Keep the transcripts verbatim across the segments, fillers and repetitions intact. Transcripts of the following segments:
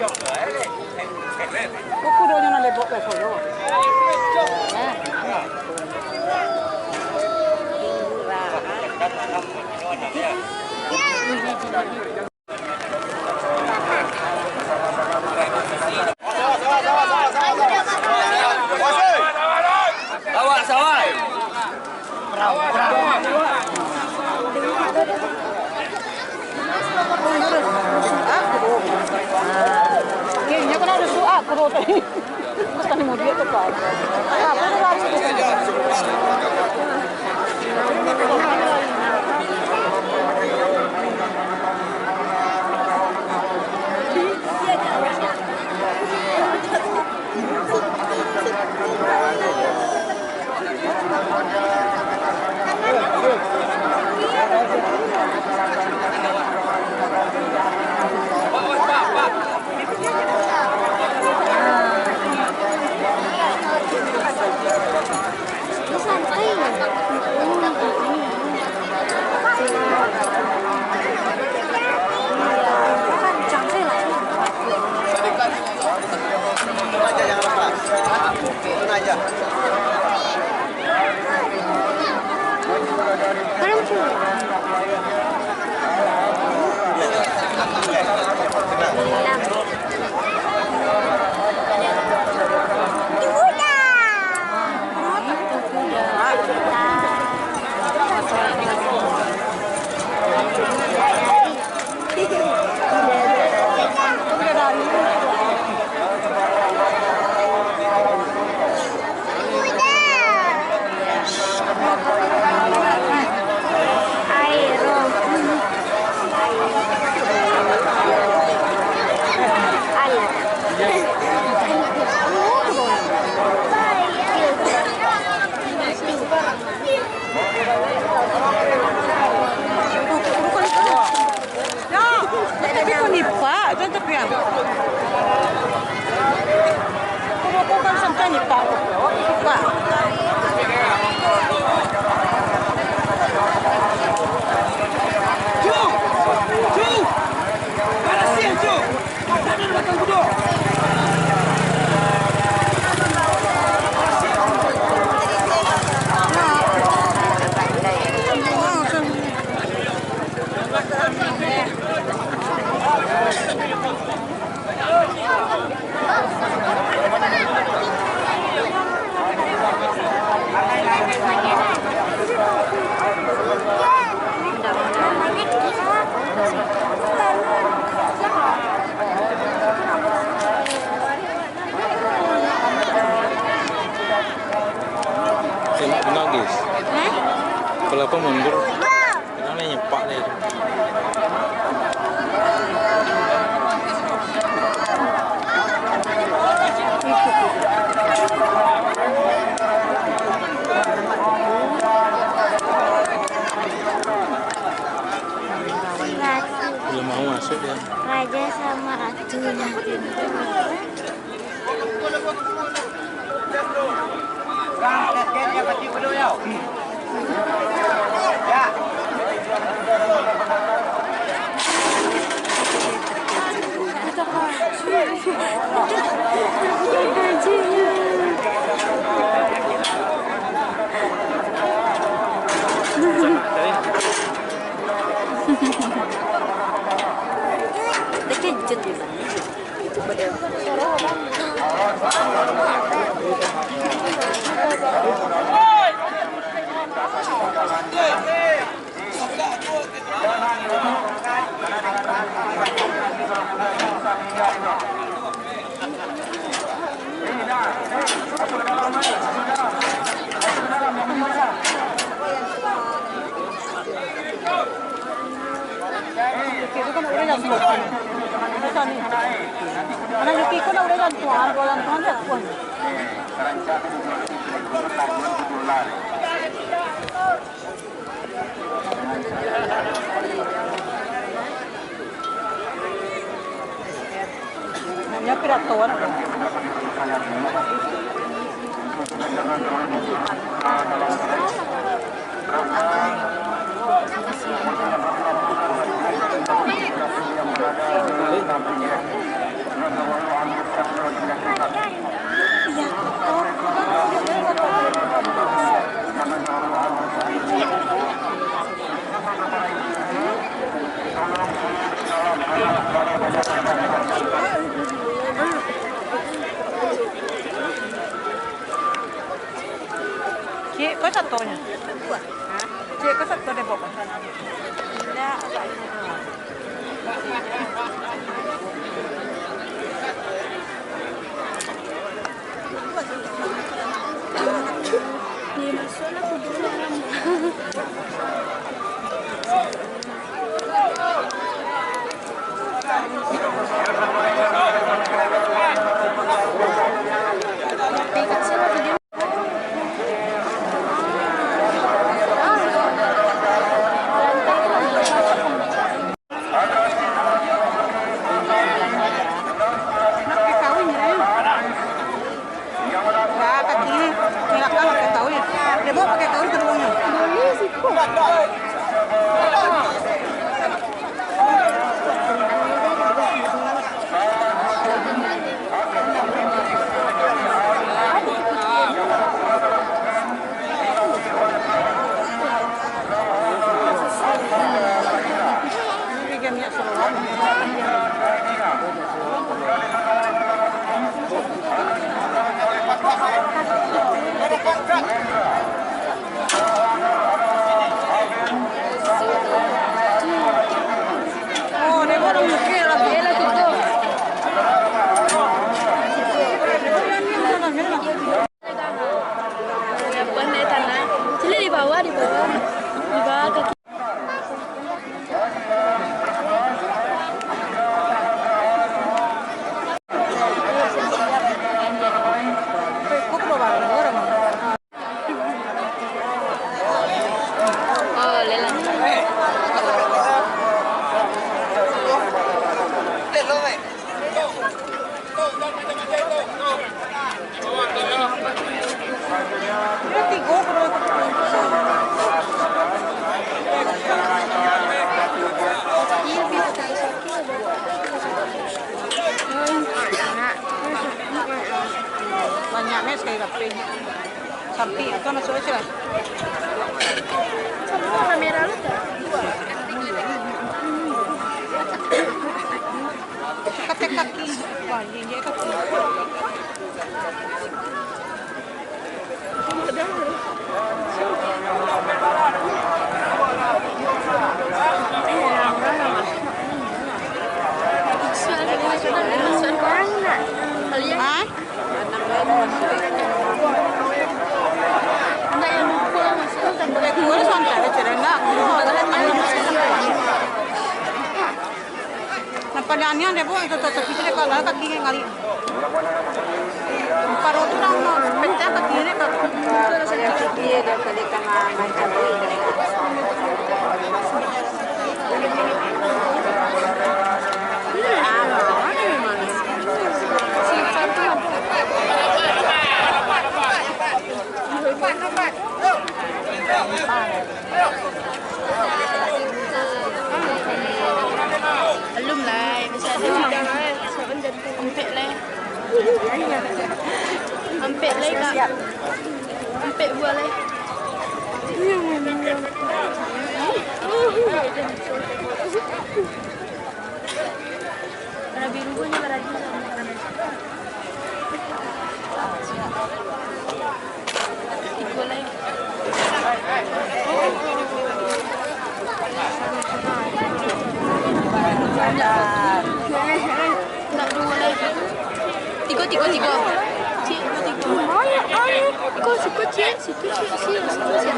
Kudonyo nan lebok biasonyo. Awak sawai. Kayaknya kena ada suap kudo tadi. Bukan mau dia tu, Pak. Apa tu lari? Tapi kau nipak, tu tapi ah. Kau rokok kan santai nipak. Nipak. Cu! Cu! Barasiah, Cu! Ada di balakang kudo! Tembak kena, guys. Hah? Kalau apa mundur? Kenapa nyepak dia tu? Belum mau masuk dia. Raja sama ratu. Terkejut dia. Itu kan udah jalan Tuhan. Itu kan nih. Karena Yuki kan udah jalan Tuhan, jalan Tuhan ya, Tuhan. Hanya pidato, kan? Banyak nih sekali lapeh. Sampai atau masuk aja lah. Sampai warna merah lu tak? Kata kaki. Wah, dia, dia kaki. Hah? Ndak, yang lupa masuk. Eh, gua santai aja, ndak. Nah, padahalnyo deh, Bu, itu cocok itu deh, kalau kaki yang kali. Paruh tu nang mau sepeda kaki ini, Pak. Belum lah, bisa ada. Ampek lah. Ampek lah, Kak. Ampek buah lah. Warna biru punya berarti. Tigo lai. Nak duo lai. Tigo, tigo, tigo. Cik, tigo. Banyak kali. Iko situ, Cik. Situ, Cik. Situ, Cik.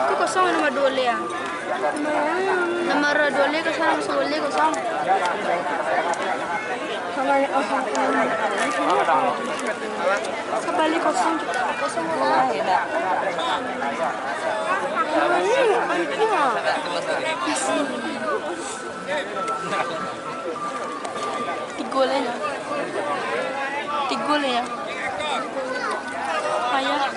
Itu kosong nomor duo lai, ah. Nomor duo lai kosong, nomor sabaleh kosong. Sabalik kosong, kosong kosong. Tigo lai, ya. Tigo lai, ya. Payah.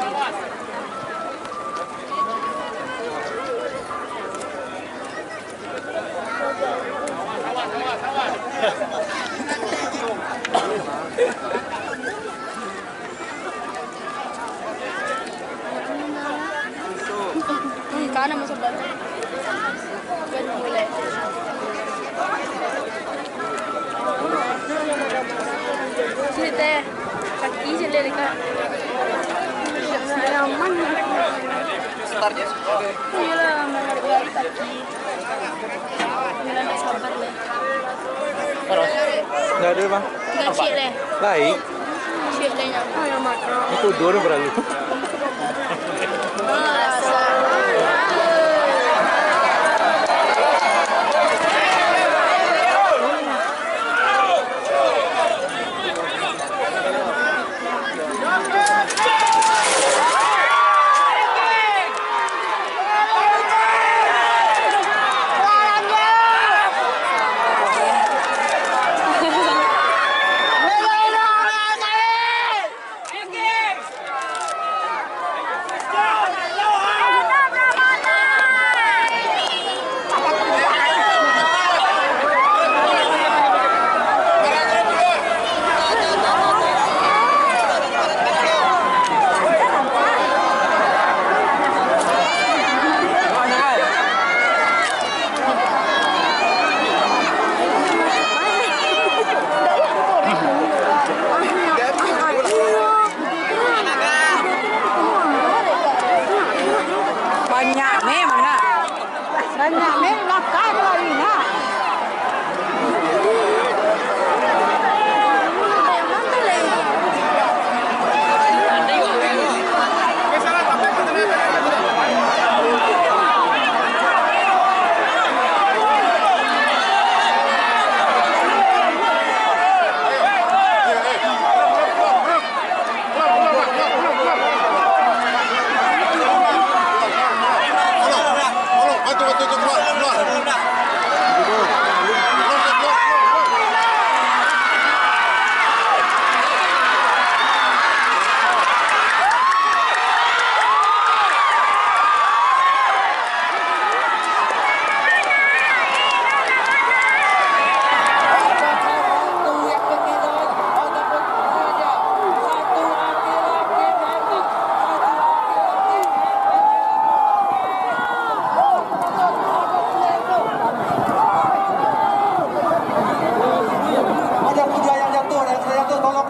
Kanan masuk belakang. Sini teh, kaki sini dekat. Nyaman. Iyalah, menarik kaki. Nggak sabar lah. Terus? Nggak ada, Bang. Nggak ciek lah. Baik. Ciek lah, ya. Itu dua ni berlalu.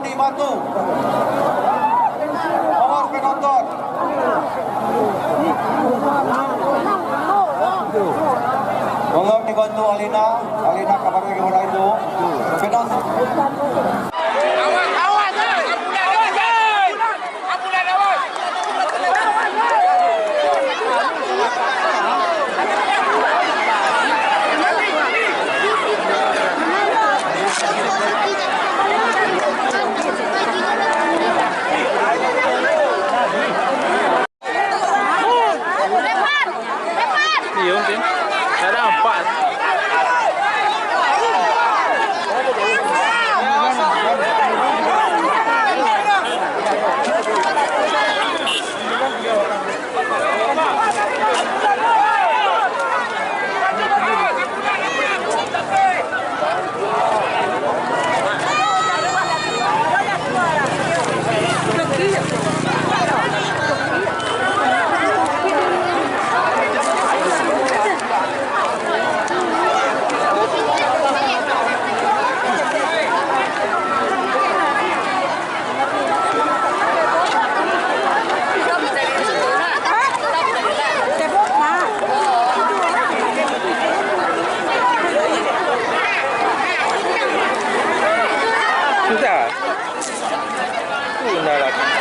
Dibantu. Mohon penonton. Mohon dibantu Alina, Alina kabar lagi orang itu. Penonton. Iyo, mungkin. Dah nampak. Entah. Tu lah.